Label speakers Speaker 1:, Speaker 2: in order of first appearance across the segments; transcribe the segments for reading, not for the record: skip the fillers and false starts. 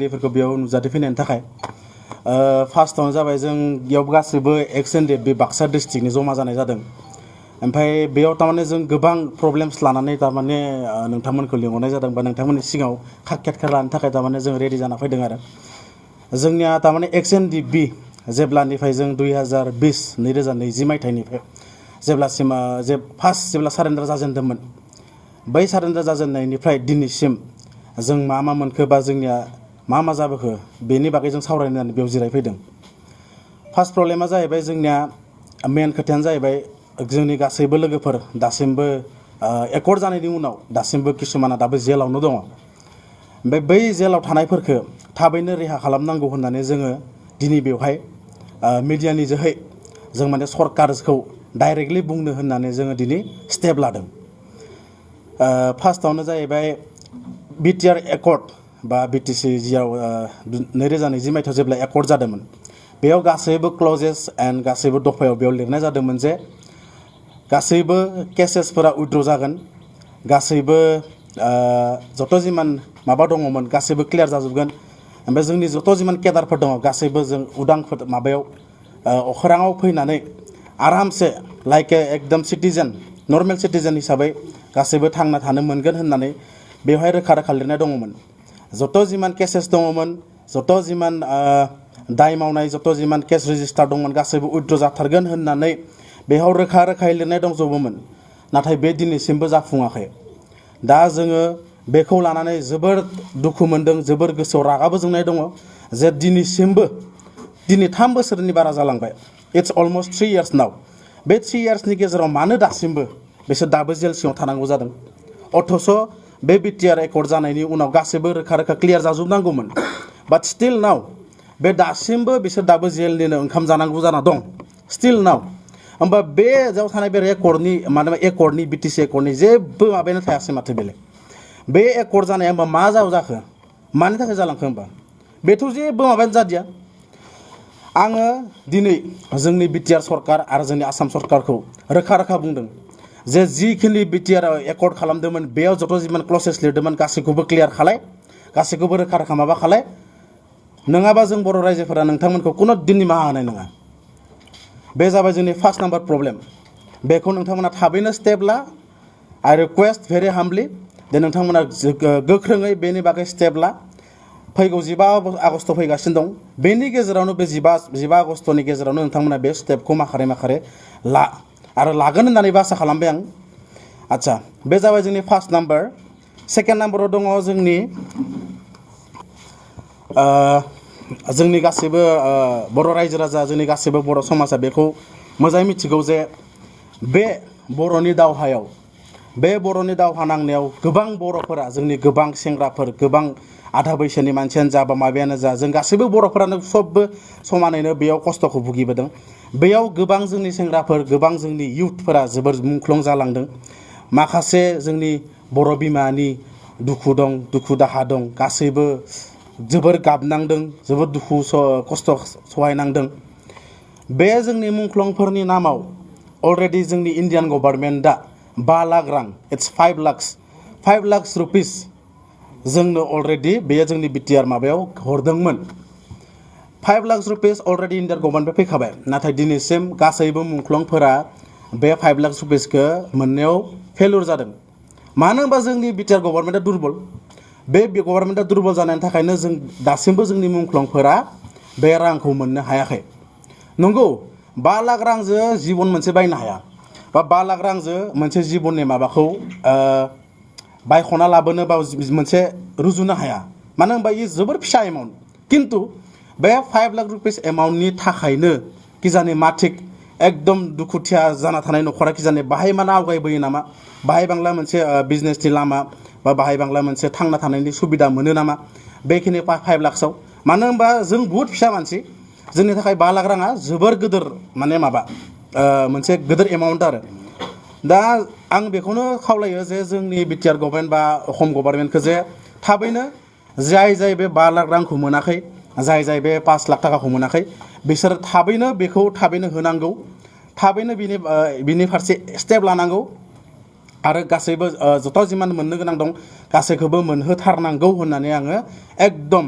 Speaker 1: नायगिरिफोरखौ बेयाव नुजाथि फैनायनि थाखाय फार्स्टआवनो जाबाय जों बेयाव गासैबो Ndfb बाक्सा डिस्ट्रिक्टनि जमा जानाय जादों ओमफ्राय बेयाव तारमाने जों गोबां प्रब्लेम्स लानानै तारमाने नोंथांमोनखौ लिंहरनाय जादों बा नोंथांमोननि सिगाङाव खाख्यात लानो थाखाय तारमाने जों रेडि जाना फैदों आरो जोंनिया तारमाने Ndfb जेब्लानिफ्राय जों 2020 मायथाइनिफ्राय जेब्लासिम जेब्ला सारेन्डार जाजेनदोंमोन बै सारेन्डार जाजेननायनिफ्राय दिनैसिम जों मा मोनखो बा जोंनिया मा जाबोखो बेनि बागै जों सावरायनानै बेयाव जिरायफैदों फार्स्ट प्रब्लेमा जाहैबाय जोंनिया मेन खोथायानो जाहैबाय जोंनि गासैबो लोगोफोर दासिमबो एकर्ड जानायनि उनाव दासिमबो किसुमाना दाबो जेलावनो दङ ओमफ्राय बै जेलाव थानायफोरखौ थाबैनो रेहा खालामनांगौ होननानै जोङो दिनै बेवहाय मिडियानि जोहै जों माने सरकारखौ डाइरेक्टलि बुंनो होननानै जोङो दिनै स्टेप लादों फार्स्टआवनो जाहैबाय बिटिआर एकर्ड बा बिटिसि जियाव 2020 मायथाइयाव जेब्ला एकर्ड जादोंमोन बेयाव गासैबो क्लजेस एन्ड गासैबो दफायाव बेयाव लिरनाय जादोंमोन जे गासैबो केसेसफोरा उइथड्र जागोन गासैबो जत जिमान माबा दङमोन गासैबो क्लियार जाजोबगोन ओमफ्राय जोंनि जत जिमान केडारफोर दङ गासैबो जों उदां माबायाव अखोराङाव फैनानै आरामसे लाइक एकदम सिटिजेन नर्मेल सिटिजेन हिसाबै गासैबो थांना थानो मोनगोन होननानै बेवहाय रोखा रोखा लिरनाय दङमोन जत जिमान केसेस दङमोन जत जिमान दाय मावनाय जत जिमान केस रेजिस्टार दंमोन गासैबो उइथड्र जाथारगोन होननानै बेयाव रोखा रोखायै लिरनाय दंजोबोमोन नाथाय बे दिनैसिमबो जाफुङाखै दा जोङो बेखौ लानानै जोबोर दुखु मोनदों जोबोर गोसोआव रागाबो जोंनाय दङ जे दिनैसिमबो दिनै 3 बोसोरनि बारा जालांबाय इट्स अलमोस्ट 3 years नाव बे 3 yearsनि गेजेराव मानो दासिमबो बिसोर दाबो जेल सिङाव थानांगौ जादों अथ'स' बे बिटिआर एकर्ड जानायनि उनाव गासैबो रोखा रोखा क्लियार जाजोबनांगौमोन बाट स्टिल नाव बे दासिमबो बिसोर दाबो जेलनिनो ओंखाम जानांगौ जाना दं स्टिल नाव होमबा बे जाव थानाय बे रेकर्डनि माने एकर्डनि बिटिसि एकर्डनि जेबो माबायानो थायासै माथो बेलेग बे एकर्ड जानाया होमबा मा जाखो मानि थाखाय जालांखो होमबा बेथ' जेबो माबायानो जादिया आङो दिनै जोंनि बिटिआर सरकार आरो जोंनि आसाम सरकारखौ रोखा रोखा बुंदों जे जिखिनि बिटिआर एकर्ड खालामदोंमोन बेयाव जत जिमान क्लसेस लिरदोंमोन गासैखौबो क्लियार खालाय गासैखौबो रोखा रोखा माबा खालाय नङाबा जों बर' रायजोफोरा नोंथांमोनखौ खुनु दिन निमाहा होनाय नङा बे जाबाय जोंनि फार्स्ट नाम्बार प्रब्लेम बेखौ नोंथांमोना थाबैनो स्टेप ला आइ रिक्वेस्ट भेरि हाम्बलि दे नोंथांमोना गोख्रोङै बेनि बागै स्टेप ला फैगौ 15 आगस्ट फैगासिनो दं बेनि गेजेरावनो बे 15 आगस्टनि गेजेरावनो नोंथांमोना बे स्टेपखौ माखारे ला आरो लागोन होननानैबो आसा खालामबाय आं आच्छा बे जाबाय जोंनि फार्स्ट नाम्बार सेकेन्ड नाम्बाराव दङ जोंनि गासैबो बर' रायजो राजा जोंनि गासैबो बर' समाजा बेखौ मोजाङै मिथिगौ जे बे बर'नि दावहा नांनायाव गोबां बर'फोरा जोंनि गोबां सेंग्राफोर गोबां आधा बैसोनि मानसियानो जा बा माबायानो जा जों गासैबो बर'फोरानो सबबो समानैनो बेयाव खस्थ'खौ भुगिबोदों बेयाव गोबां जोंनि सेंग्राफोर गोबां जोंनि इयुथफोरा जोबोर मुंख्लं जालांदों माखासे जोंनि बर' बिमानि दुखु दं दुखु दाहा दं गासैबो जोबोर गाबनांदों जोबोर दुखु खस्थ' सहायनांदों बे जोंनि मुंख्लंफोरनि नामाव अलरेडि जोंनि इन्डियान गभर्नमेन्टआ 5 लाख रां इट्स 5 लाख रुपिस जोंनो अलरेडि बेयो जोंनि बिटिआर माबायाव हरदोंमोन 5 lakh rupees already Indian government फैखाबाय नाथाय दिनैसिम गासैबो मुंख्लंफोरा बे 5 लाख रुपिसखौ मोननायाव फेलुर जादों मानो होनबा जोंनि बिटिआर गभर्नमेन्टआ दुर्बल बे गभर्नमेन्टआ दुर्बल जानायनि थाखायनो जों दासिमबो जोंनि मुंख्लंफोरा बे रांखौ मोननो हायाखै नंगौ 5 लाख रांजों जिबन मोनसे बायनो हाया बा 5 लाख रांजों मोनसे जिबननि माबाखौ बायख'ना लाबोनो बा मोनसे रुजुनो हाया मानो होनबा इयो जोबोर फिसा एमाउन्ट किन्तु बे 5 लाख रुपिस एमाउन्टनि थाखायनो किजानि माथिक एकदम दुखुथिया जाना थानाय न'खरा किजानि बाहाय माना आवगायबोयो नामा बाहाय बांला मोनसे बिजनेसनि लामा बा बाहाय बांला मोनसे थांना थानायनि सुबिदा मोनो नामा बेखिनि 5 लाखसआव मानो होनबा जों बुहुत फिसा मानसि जोंनि थाखाय 5 लाख राङा जोबोर गिदिर माने माबा मोनसे गिदिर एमाउन्ट आरो दा आं बेखौनो खावलायो जे जोंनि बिटिआर गभर्नमेन्ट बा असम गभर्नमेन्टखौ जे थाबैनो जाय बे 5 लाख रांखौ मोनाखै जाय बे 5 लाख थाखाखौ मोनाखै बिसोर थाबैनो बेखौ थाबैनो होनांगौ थाबैनो बिनि फारसे स्टेप लानांगौ आरो गासैबो जत जिमान मोननो गोनां दं गासैखौबो मोनहोथारनांगौ होननानै आङो एकदम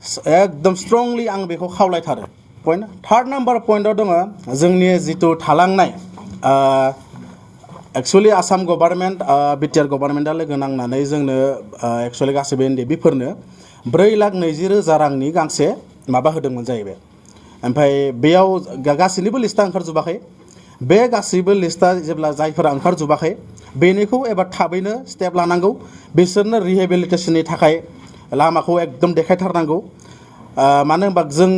Speaker 1: एकदम स्ट्रंलि आं बेखौ खावलायथारो पइन्ट थार्ड नाम्बार पइन्टआव दङ जोंनि जिथु थालांनाय एक्चुअलि आसाम गभर्नमेन्ट बिटिआर गभर्नमेन्टआ लोगो नांनानै जोंनो एक्चुअलि गासैबो एनडिएफबिफोरनो 4,20,000 रांनि गांसे माबा होदोंमोन जाहैबाय ओमफ्राय बेयाव गासैनिबो लिस्टआ ओंखारजोबाखै बे गासैबो लिस्टआ जेब्ला जायफोरा ओंखारजोबाखै बेनिखौ एबा थाबैनो स्टेप लानांगौ बिसोरनो रिहेबिलिटेसननि थाखाय लामाखौ एकदम देखायथारनांगौ मानो होनबा जों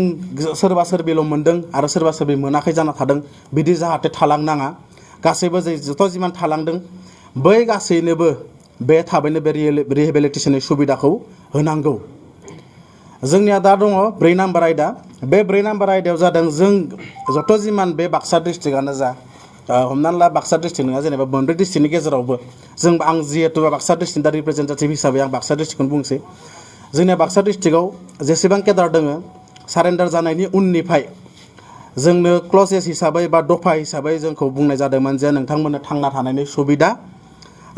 Speaker 1: सोरबा सोरबिल' मोनदों आरो सोरबा सोरबि मोनाखै जाना थादों बिदि जाहाथे थालांनाङा गासैबो जत' जिमान थालांदों बै गासैनोबो बे थाबैनो बे रिहेबिलिटेसननि सुबिदाखौ होनांगौ जोंनिया दा दङ 4 नाम्बार आयदा बे 4 नाम्बार आयदायाव जादों जों जत' जिमान बे बाक्सा डिस्ट्रिक्टआनो जा हमनानै ला बाक्सा डिस्ट्रिक्ट नङा जेनेबा मोनब्रै डिस्ट्रिक्टनि गेजेरावबो जों आं जिहेतु बाक्सा डिस्ट्रिक्टनि दा रिप्रेजेन्टेटिभ हिसाबै आं बाक्सा डिस्ट्रिक्टखौनो बुंसै जोंनिया बाक्सा डिस्ट्रिक्टआव जेसेबां केडार दङ सारेन्डार जानायनि उननिफ्राय जोंनो क्लजेस हिसाबै बा दफा हिसाबै जोंखौ बुंनाय जादोंमोन जे नोंथांमोननो थांना थानायनि सुबिदा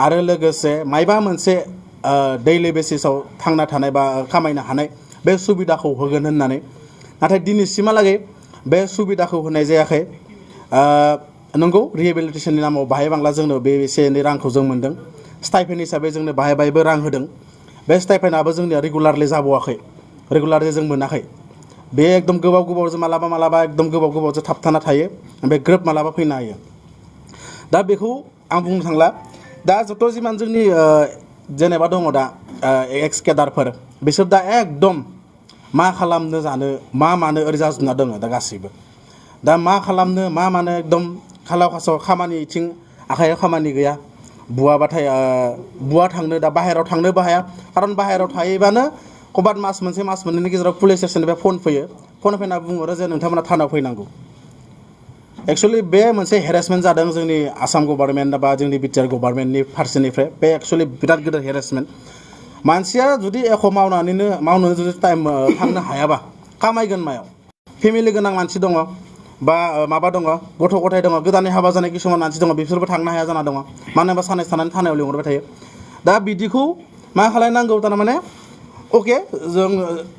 Speaker 1: आरो लोगोसे मायबा मोनसे दैलि बेसिसाव थांना थानाय बा खामायनो हानाय बे सुबिदाखौ होगोन होननानै नाथाय दिनैसिमहालागै बे सुबिदाखौ होनाय जायाखै नंगौ रिहेबिलिटेसननि नामाव बाहाय बांला जोंनो बे एसे एनै रांखौ जों मोन्दों स्टाइपेन्ड हिसाबै जोंनो बाहाय बाहायबो रां होदों बे स्टाइपेन्डआबो जोंनिया रेगुलारलि जाबावाखै रेगुलारलि जों मोनाखै बे एकदम गोबाव गोबावजों मालाबा एकदम गोबाव गोबावजों थाबथाना थायो ओमफ्राय ग्रोब मालाबा फैनो हायो दा बेखौ आं बुंनो थांला दा जत' जिमान जोंनि जेनेबा दङ दा एक्स केडारफोर बिसोर दा एकदम मा खालामनो जानो मा मानो ओरै जाजोबना दङ दा गासैबो दा मा खालामनो मा मानो एकदम खालाव खासाव खामानि इथिं आखाइयाव खामानि गैया बुवाबाथाय बुवा थांनो दा बाहेरायाव थांनोबो हाया खारन बाहेरायाव थायोबानो कबाद मास मोनसे मास मोननैनि गेजेराव पुलिस स्टेशननिफ्राय फन फैयो फन फैना बुंहरो जे नोंथांमोना थानायाव फैनांगौ एक्चुअलि बे मोनसे हेरेसमेन्ट जादों जोंनि आसाम गभर्नमेन्ट बा जोंनि बिटिआर गभर्नमेन्टनि फारसेनिफ्राय बे एक्चुअलि बिराद गिदिर हेरेसमेन्ट मानसिया जुदि एख' मावनो जुदि टाइम थांनो हायाबा खामायगोन मायाव फेमिलि गोनां मानसि दङ बा माबा दङ गथ' गथाय दङ गोदानै हाबा जानाय किसुमान मानसि दङ बिसोरबो थांनो हाया जाना दङ मानो होनबा साननैसो थानानै थानायाव लिंहरबाय थायो दा बिदिखौ मा खालायनांगौ थारमाने अके जों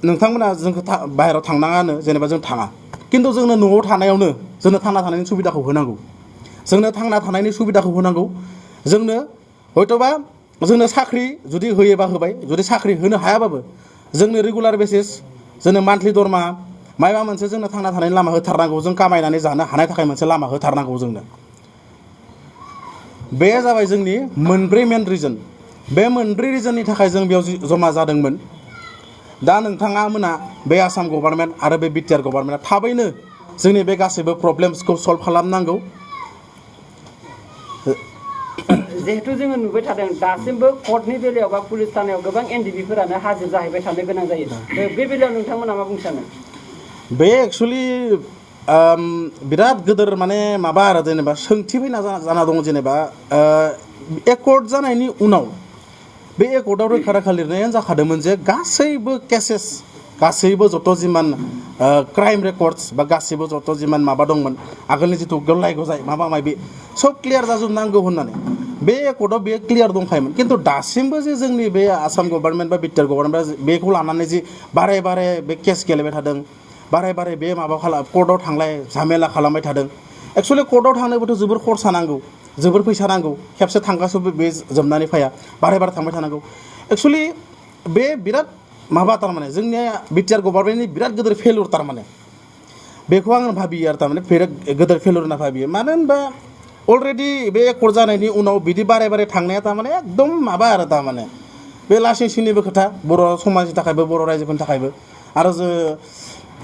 Speaker 1: नोंथांमोना जोंखौ बाहेरायाव थांनाङानो जेनेबा जों थाङा खिन्थु जोंनो न'आव थानायावनो जोंनो थांना थानायनि सुबिदाखौ होनांगौ जोंनो थांना थानायनि सुबिदाखौ होनांगौ जोंनो हयथ'बा जोंनो साख्रि जुदि होयोबा होबाय जुदि साख्रि होनो हायाबाबो जोंनो रेगुलार बेसिस जोंनो मान्थलि दरमाहा माबा मोनसे जोंनो थांना थानायनि लामा होथारनांगौ जों खामायनानै जानो हानाय थाखाय मोनसे लामा होथारनांगौ जोंनो बे जाबाय जोंनि मोनब्रै मेन रिजन बे मोनब्रै रिजननि थाखाय जों बेयाव जमा जादोंमोन दा नोंथाङा मोना बे आसाम गभर्नमेन्ट आरो बे बिटिआर गभर्नमेन्टआ थाबैनो जोंनि बे गासैबो प्रब्लेम्सखौ सल्भ खालामनांगौ
Speaker 2: जिहेतु जोङो नुबाय थादों दासिमबो कर्टनि बेलायाव बा पुलिस थानायाव गोबां एनडिएफबिफोरानो हाजिर जाहैबाय थानो गोनां जायो बे बेलायाव नोंथांमोना मा बुंनो सानो
Speaker 1: बे एक्चुअलि बिराद गिदिर माने माबा आरो जेनेबा सोंथि फैना जाना दङ जेनेबा एकर्ट जानायनि उनाव बे एकर्टआव रोखा रोखा लिरनायानो जाखादोंमोन जे गासैबो केसेस गासैबो जत' जिमान क्राइम रेकर्डस बा गासैबो जत' जिमान माबा दंमोन आगोलनि जिथु गलाय गजाय माबा माबि सब क्लियार जाजोबनांगौ होननानै बे एकर्टआव बे क्लियार दंखायोमोन खिन्थु दासिमबो जे जोंनि बे आसाम गभर्नमेन्ट बा बिटिआर गभर्नमेन्टआ बेखौ लानानै जे बारे बारे बे केस गेलेबाय थादों बारे बारे बे माबा कर्टआव थांलाय झामेला खालामबाय थादों एक्चुअलि कर्टआव थांनोबोथ' जोबोर खरसा नांगौ जोबोर फैसा नांगौ खेबसे थांगासो बे जोबनानै फैया बारे बारे थांबाय थानांगौ एक्चुअलि बे बिराद माबा थारमाने जोंनिया बिटिआर गभर्नमेन्टनि बिराद गिदिर फेलुर थारमाने बेखौ आं भाबियो आरो थारमाने बिराद गिदिर फेलुर होनना भाबियो मानो होनबा अलरेडि बे एकर्ट जानायनि उनाव बिदि बारे बारे थांनाया थारमाने एकदम माबा आरो थारमाने बे लासिं सिंनिबो खोथा बर' समाजनि थाखायबो बर' रायजोफोरनि थाखायबो आरो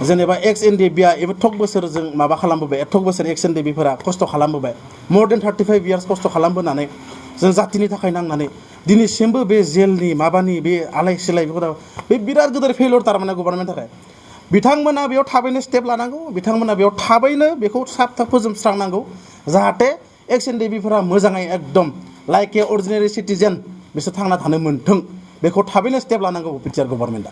Speaker 1: जेनेबा एक्स एनडिएफबिआ एथ'क बोसोर जों माबा खालामबोबाय एथ'क बोसोर एक्स एनडिएफबिफोरा खस्थ' खालामबोबाय मर देन 35 इयार्स खस्थ' खालामबोनानै जों जातिनि थाखाय नांनानै दिनैसिमबो बे जेलनि माबानि बे आलाय सिलाय बे बिराद गिदिर फेलुर थारमाने गभर्नमेन्टनि थाखाय बिथांमोना बेयाव थाबैनो स्टेप लानांगौ बिथांमोना बेयाव थाबैनो बेखौ थाब फोजोबस्रांनांगौ जाहाथे एक्स एनडिएफबिफोरा मोजाङै एकदम लाइक ए अर्डिनारि सिटिजेन बिसोर थांना थानो मोन्थों बेखौ थाबैनो स्टेप लानांगौ बिटिआर गभर्नमेन्टआ